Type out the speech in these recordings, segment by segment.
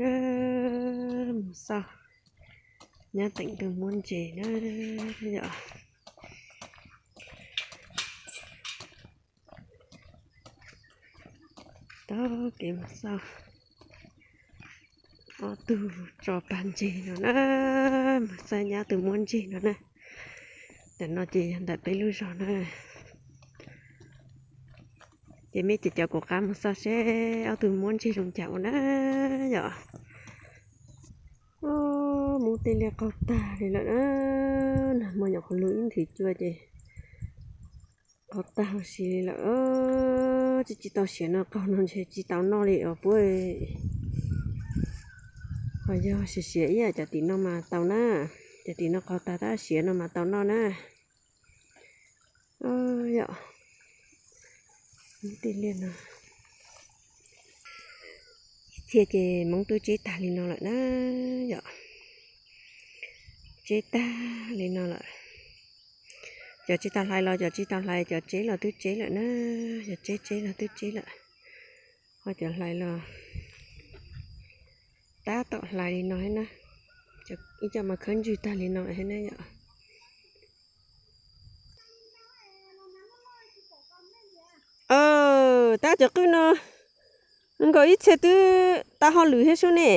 Mus xauj nyab teem tus muab ntses na yom. Taug kev mus xauj ob tug tso pag ntses no na, mus xauj nyab tus muab ntses no na. Ntawm no ces yog ntawm peb lub zos na. Ces mej cov cov kuv qab mus xauj seb ob tug muab ntses zoo cas ua na yom. Muab tej liaj qaug tag li lawm na, nag hmo nyuam qhuav lug ib nthwv cua ces qaug tag huv si li lawm. Tsis, tsis tau siav no qaug no ntshe tsis tau noj li os puab. Ho yog siav siav ib yam cov tim no mas tau na, cov tim no qaug tag tab siav no mas tau noj na. Yom, tej liaj no ib txhia ces Hmoob twb tseb tag li no lawm na yom. Tseb tag li no lawm. Cov tsis tau hlais los cov tsis tau hlais, cov tseb los twb tseb lawm na, cov tseb tseb los twb tseb lawm. Ho cov hlais los tab tom hlais li no thiab na, ib co mas khawb ntswg tag li no lawm thiab na yom. Tab cov qwj no nkaus ib txhia twb tau hauj lwm thiab sub ne.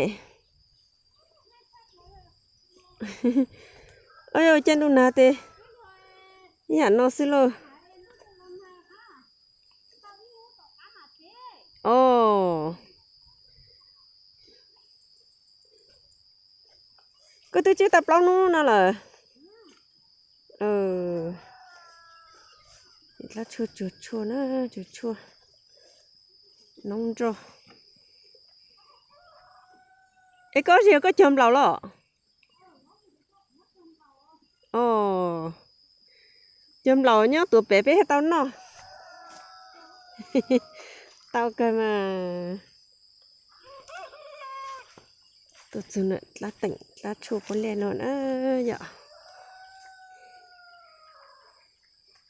Caij ntuj nag tes ib yam no xwb lauj. Os, koj twb tseb tau plaub hnub no lawm. Dlab tshuaj tsuag tshuaj na, tsuag tshuaj noob nroj. Es koj sis koj cog nplaum los? Os, cog nplaum nyob tuav pem peb thiaj tau noj. Tau kawg mas. Tuaj txug dlab teem dlab tshuaj puab liaj no na yom.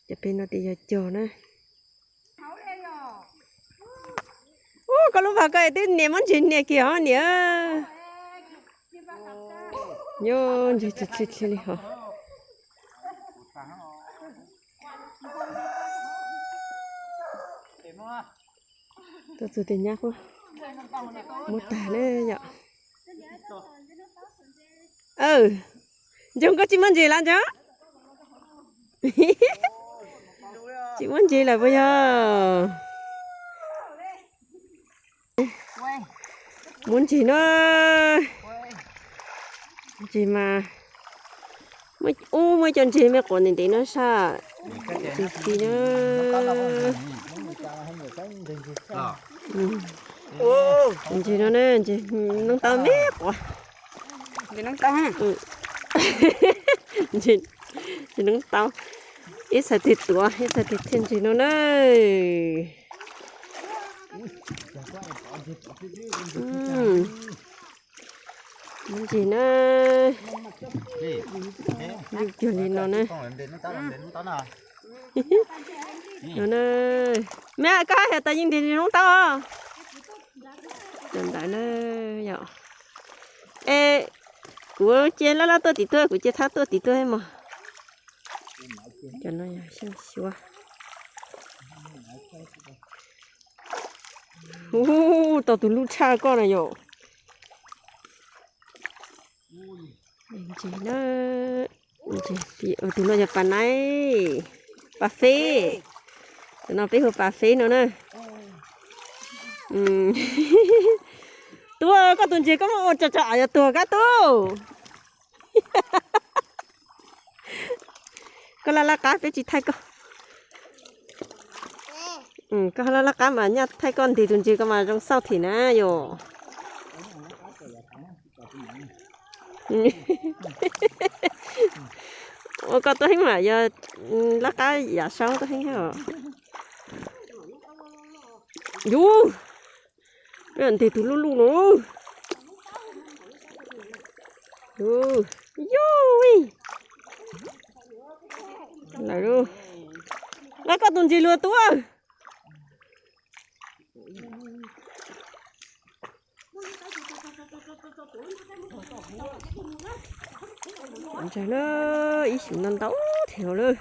Cov pem no tes yog cog na. Ub, koj lub vag koj twb nias muab ntses nias kiag hos niam. Nyob ntses tsis txhia li hos. Tuaj txug tes nyab kuj muab tag na yom. Ntsoog, koj tsis muaj ntses lawm Ntsoog? Tsis muaj ntses lawm puas yog? Muab ntses na. Ntses mas, ub, muaj ib co ntses me quav ntev ntev no saj. Ntses ti na. Ntses no na, ntses noob taub me quav. Ntses noob taub. Ib txhais tes tuav, ib txhais tes thiaj ntses no na. Muab ntses na. Yuj cuag li no na. No na. Me koj hais tas yeej ntses noob taub. Cov ntawd na yom. Es kuv cia laj laj tuaj tim tuaj, kuv cia thab tuaj tim tuaj mog. Cov no yog xyoob xyuav. Ub, tau tus lub tshaj koj na yom. Ntses na, ntses, tus no yog pas naib, pas feb. Tus no peb hu pas feb no na. Tub, koj tus ntses koj muab ua tso tso yog tuag kab tub. Koj laj laj qab peb tsis thaij koj. Koj laj laj qab mas nyaj thaij koj nteg tus ntses koj mas zoo xauj thiab na yom. Ua koj tuaj heev mas yog laj qab yav saub tuaj heev os. Yus, nteg tus luj luj no. Yus, lawm, lawv koj tus ntses luag tuaj. Ntsaws na, ib xyoos no ntau thiab lawm.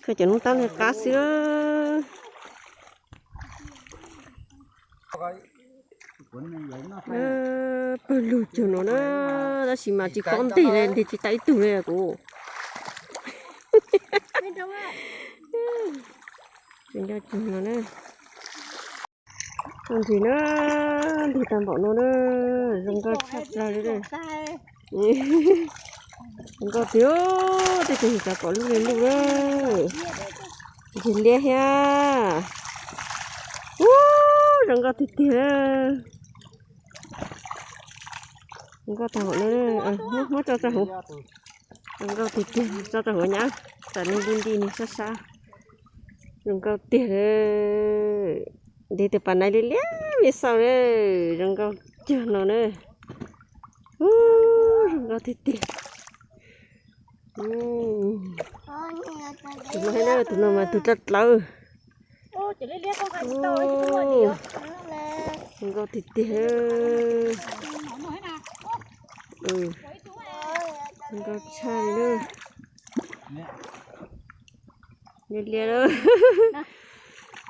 Koj cov noob taub no qab xwb. Pawg lug cuag no na, tab sis mas tsis khob nteg li, nteg tsis tau ib tug li kuv. Tsis nco cuag no na. Ntsis na, ntsis tag npaum no na, zoo nkauj tshaj plaws li. Zoo nkauj tiag, tej tus tsav pom lub li lub na. Ntsis liab thiab. Ub, zoo nkauj tiag tiag. Zoo nkauj tag npaum no, muab tso rau hauv. Zoo nkauj tiag tiag, tso rau hauv nyab, tsam nws nti nti nws sab sab. Zoo nkauj tiag. Ntiv tus pas naiv liab liab me xaus na, zoo nkauj cuag no na. Ub, zoo nkauj tiag tiag. Tus no, tus no mas tus dlawb dlawb. Zoo nkauj tiag tiag. Zoo nkauj tshaj li. Lia lia lawm.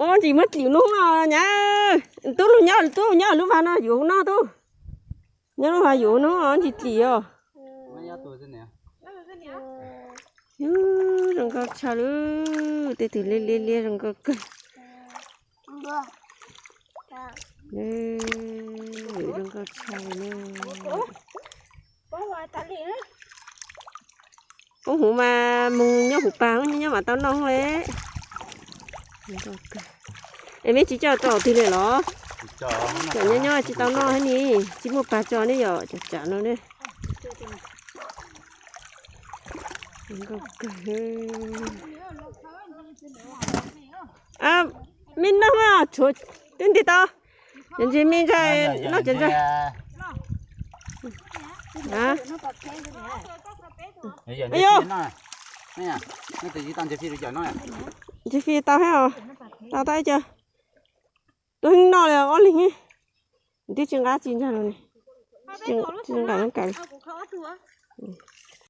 Ub, ntsis muab dlim no no nyab. Tub lug nyob, tub nyob lub vag no yuav hauv no tub. Nyob lub vag yuav hauv no ntsis dlim os. Zoo nkauj tshaj lawm, tej tus liab liab liab zoo nkauj kawg. Zoo nkauj tshaj li na. Poob huv mas mus nyob huv pas, nyob mam tau noj li. Es meb tsis coj tso twg li los? Cov nyob nyob tsis tau noj thiab ni, tsis muaj pas tso ne yom, cov tsam no ne. Zoo nkauj kawg. Meb noj mas tshuav twb nti tau. Cov ntses me ntshai noj cov ntshai. Ntses fij tau thiab os. Tau tau ib co. Tuaj heev noj li ob leeg. Twb tsis nqa tsis ntshai los ne. Tsis nqa lub kav li.